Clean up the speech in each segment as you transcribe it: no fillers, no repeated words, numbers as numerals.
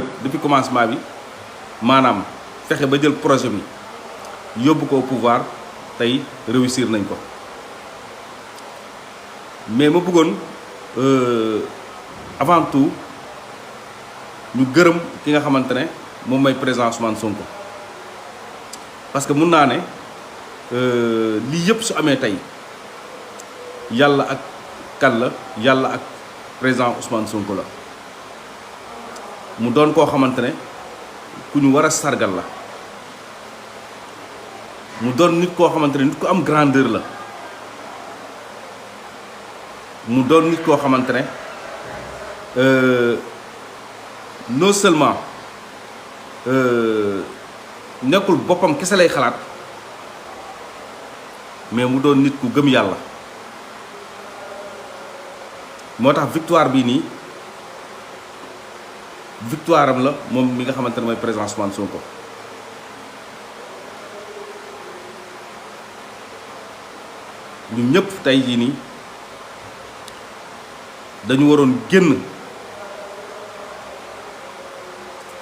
depuis commencement bi maanaam fexe ba jël projet bi yóbbu ko au pouvoir tey réussir nañ ko mais ma bëggoon avant tout ñu gërëm ki nga xamante ne moom mooy président Ousmane Sonko parce que mun naa ne lii yëpp su amee tey yàlla ak kan la yàlla ak président Ousmane Sonko la mu doon koo xamante ne ku ñu war a sargal la mu doon nit koo xamante ne nit ku am grandeur la mu doon nit koo xamante ne non seulement nekkul boppam kese lay xalaat mais mu doon nit ku gëm yàlla moo tax victoire bii nii victoire am la moom mi nga xamante ne mooy président Ousmane Sonko ñun ñëpp tey jii nii dañu waroon génn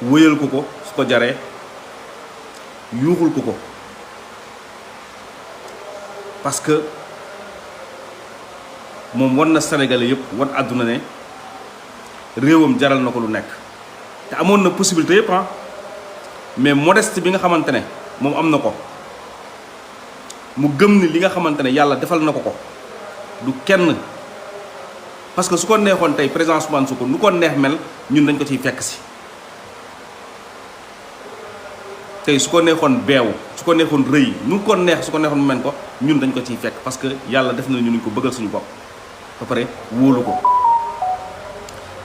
wëyal ko su ko jaree yuuxul ko parce que moom wan na Sénégalais yëpp wan àdduna ne réewam jaral na ko lu nekk te amoon na possibilité yëpp mais modeste bi nga xamante ne moom am na ko mu gëm ni li nga xamante ne yàlla defal na ko du kenn parce que su ko neexoon tey président Ousmane Sonko nu ko neex mel ñun dañ ko ciy fekk si tey su ko neexoon beew su ko neexoon rëy nu ko neex su ko neexoon mu mel ko ñun dañ ko ciy fekk parce que yàlla def na ñu nuñ ko bëggal suñu bopp ba pare wóolu ko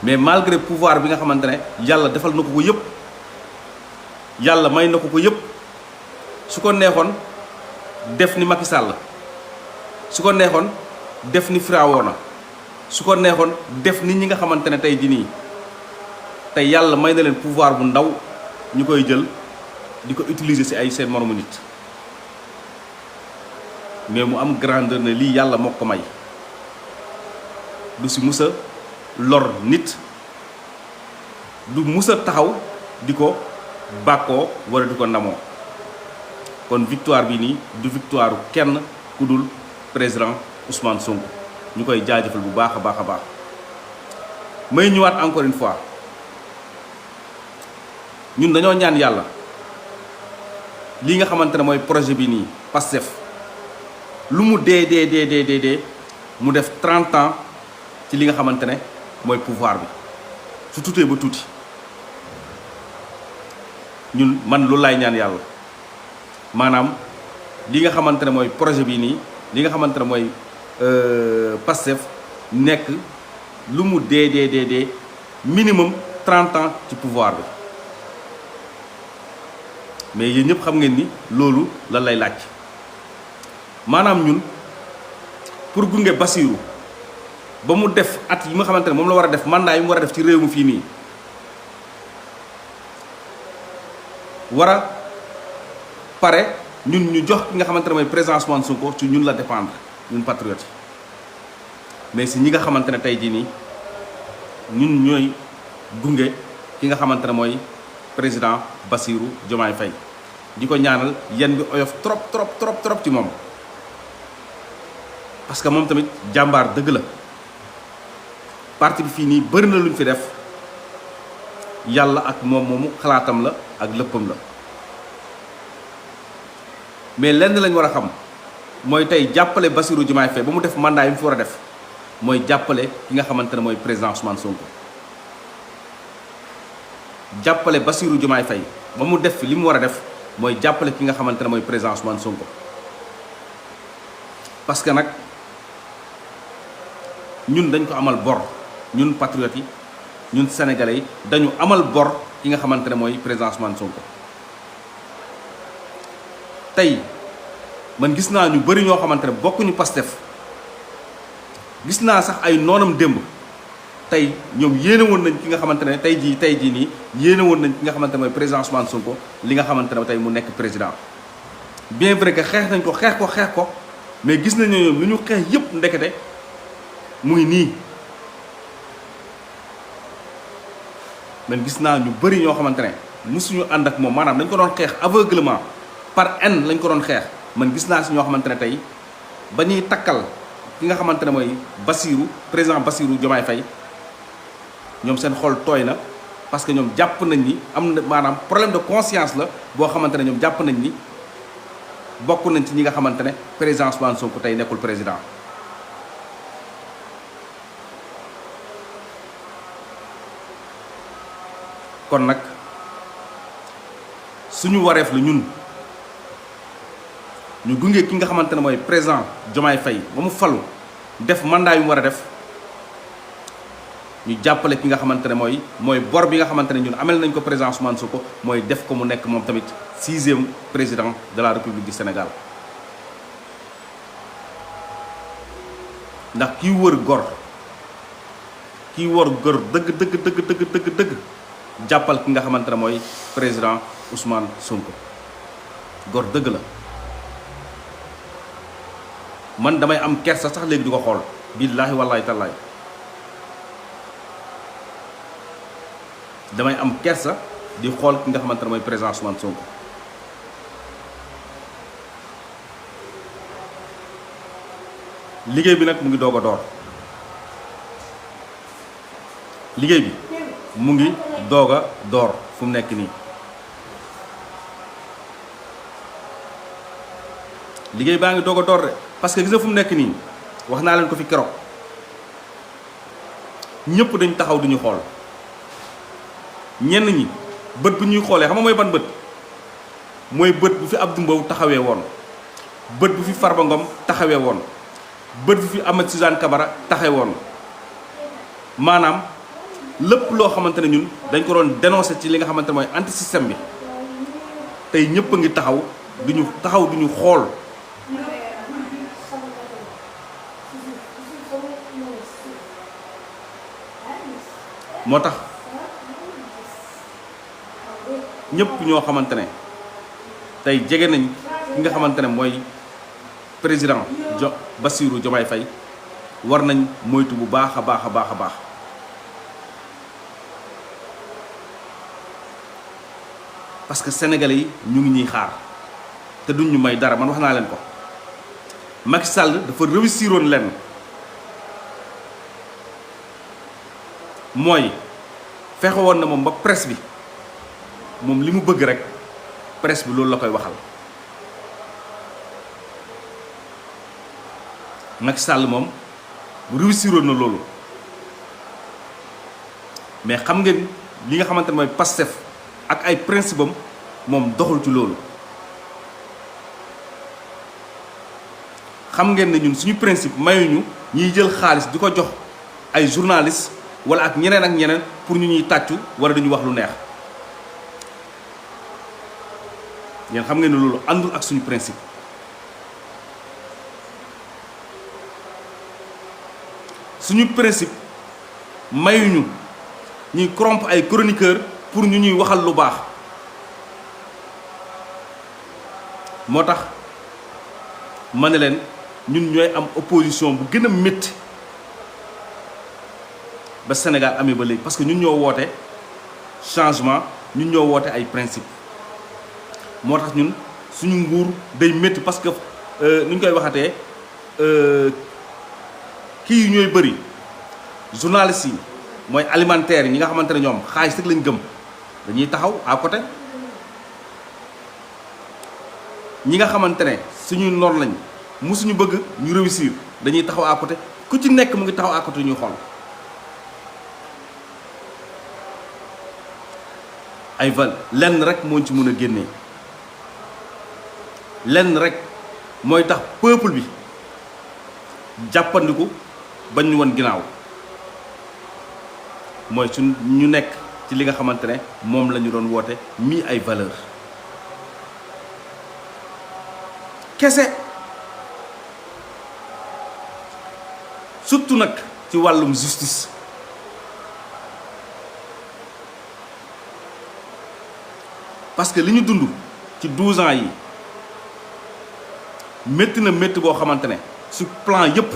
mais malgré pouvoir bi nga xamante ne yàlla defal na ko yëpp yàlla may na ko yëpp su ko neexoon def ni Macky Sall su ko neexoon def ni Firawna su ko neexoon def ni ñi nga xamante ne tey jii nii tey yàlla may na leen pouvoir bu ndaw ñu koy jël di ko utiliser ci ay seen moromu nit mais mu am grandeur ne lii yàlla moo ko may du ci musa lor nit du musa taxaw di ko bàkkoo wala di ko ndamoo kon victoire bi nii du victoire kenn ku dul président Ousmane Sonko ñu koy jaajëfal bu baax a baax a baax may ñëwaat encore une fois ñun dañoo ñaan yàlla lii nga xamante ne mooy projet bi nii Pastef lu mu dee mu def 30 ans ci li nga xamante ne mooy pouvoir bi su tuutee ba tuuti ñun man loolu laay ñaan yàlla maanaam li nga xamante ne mooy projet bii nii li nga xamante ne mooy Pastef nekk lu mu dee minimum 30 ans ci pouvoir bi mais yéen ñëpp xam ngeen ni loolu lan lay laaj maanaam ñun pour gunge Bassirou ba mu def at yi nga xamante ne moom la war a def mandat yi mu war a def ci réew mi fii nii war a pare ñun ñu jox ki nga xamante ne mooy président Ousmane Sonko ci ñun la dépendre ñun patriotes yi mais si ñi nga xamante ne tey jii nii ñun ñooy gunge ki nga xamante ne mooy président Bassirou Diomaye Faye di ko ñaanal yan bi oyof trop ci moom parce que moom tamit jàmbaar dëgg la parti bi fii nii bëri na lu ñu fi def yàlla ak moom moomu xalaatam la ak léppam la mais lenn lañ war a xam mooy tey jàppale Bassirou Diomaye Faye ba mu def mandat yi mu fi war a def mooy jàppale ki nga xamante ne mooy président Ousmane Sonko jàppale Bassirou Diomaye Faye ba mu def fi li mu war a def mooy jàppale ki nga xamante ne mooy président Ousmane Sonko parce que nag ñun dañ ko amal bor ñun patriotes yi ñun sénégalais yi dañu amal bor ki nga xamante ne mooy président Ousmane Sonko tey man gis naa ñu bëri ñoo xamante ne bokkuñu Pastef gis naa sax ay noonam démb tey ñoom yéene woon nañ ki nga xamante ne tey jii nii yéene woon nañ ki nga xamante ne mooy président Ousmane Sonko li nga xamante ne tey mu nekk président bien vrai que xeex nañ ko mais gis nañ ne ñoom lu ñu xeex yëpp ndekete mu ngi nii man gis naa ñu bëri ñoo xamante ne musuñu ànd ak moom maanaam dañ ko doon xeex aveuglement par haine lañ ko doon xeex man gis naa si ñoo xamante ne tey ba ñuy takkal ki nga xamante ne mooy président Bassirou Diomaye Faye ñoom seen xol tooy na parce que ñoom jàpp nañ ni am na maanaam problème de conscience la boo xamante ne ñoom jàpp nañ ni bokk nañ ci ñi nga xamante ne président Ousmane Sonko tey nekkul président. kon nag suñu wareef la ñun ñu gunge ki nga xamante ne mooy président Diomaye Faye ba mu falu def mandat yu mu war a def ñu jàppale ki nga xamante ne mooy bor bi nga xamante ne ñun amel nañ ko président Ousmane Sonko mooy def ko mu nekk moom tamit 6e président de la République du Sénégal ndax kii wër gor dëgg jàppal ki nga xamante ne mooy président Ousmane Sonko gor dëgg la man damay am kersa sax léegi di ko xool billaahi wallaahi tallaahi damay am kersa di xool ki nga xamante ne mooy président Ousmane Sonko liggéey bi nag mu ngi doog a door liggéey bi mu ngi doog a door fu mu nekk nii liggéey baa ngi doog a door de parce que gis nga fu mu nekk nii wax naa leen ko fi keroog ñëpp dañ taxaw duñu xool ñenn ñi bët bu ñuy xoolee xam nga mooy ban bët mooy bët bu fi Abdou Mbow taxawee woon bët bu fi Farba Ngom taxawee woon bët bu fi Ahmed Suzanne Camara taxawee woon maanaam lépp loo xamante ne ñun dañ ko doon dénoncer ci li nga xamante ne mooy anti système bi tey ñëpp a ngi taxaw duñu xool moo tax ñëpp ñoo xamante ne tey jege nañ ki nga xamante ne mooy président Bassirou Diomaye Faye war nañ moytu bu baax a baax a baax a baax parce que sénégalais yi ñu ngi ñuy xaar te duñ ñu may dara man wax naa leen ko Macky Sall dafa réussiroon lenn mooy fexe woon na moom ba presse bi moom li mu bëgg rek presse bi loolu la koy waxal Macky Sall moom réussiroon na loolu mais xam ngeen li nga xamante ne mooy Pastef ak ay principe am moom doxul ci loolu xam ngeen ne ñun suñu principe mayuñu ñuy jël xaalis di ko jox ay journalistes wala ak ñeneen pour ñu ñuy tàccu wala dañu wax lu neex yéen xam ngeen ne loolu àndul ak suñu principe suñu principe mayuñu ñuy corrompre ay chroniqueurs pour ñu ñuy waxal lu baax moo tax ma ne leen ñun ñooy am opposition bu gën a métti ba Sénégal amee ba léegi parce que ñun ñoo woote changement ñun ñoo woote ay principe moo tax ñun suñu nguur day métti parce que ni ñu koy waxatee kii yi ñooy bëri journalistes yi mooy alimentaire yi ñi nga xamante ne ñoom xaalis rek lañ gëm dañuy taxaw à côté ñi nga xamante ne suñuy noor lañ musuñu bëgg ñu réussir dañuy taxaw à côté ku ci nekk mu ngi taxaw à côté ñuy xool ay val lenn rek moo ci mën a génnee lenn rek mooy tax peuple bi jàppandiku bañ ñu woon ginnaaw mooy suñ ñu nekk ci li nga xamante ne moom la ñu doon woote mi ay valeur kese surtout nag ci wàllum justice parce que li ñu dund ci 12 ans yi métti na métti boo xamante ne sur plan yëpp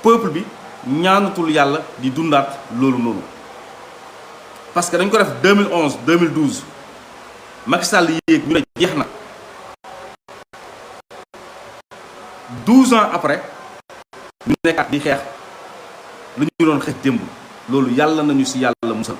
peuple bi ñaanatul yàlla di dundaat loolu noonu parce que dañ ko def 2011 2012 Macky Sall yéeg ñu ne jeex na 12 ans après ñu nekkaat di xeex lu ñu doon xeex démb loolu yàlla nañu ci yàlla musal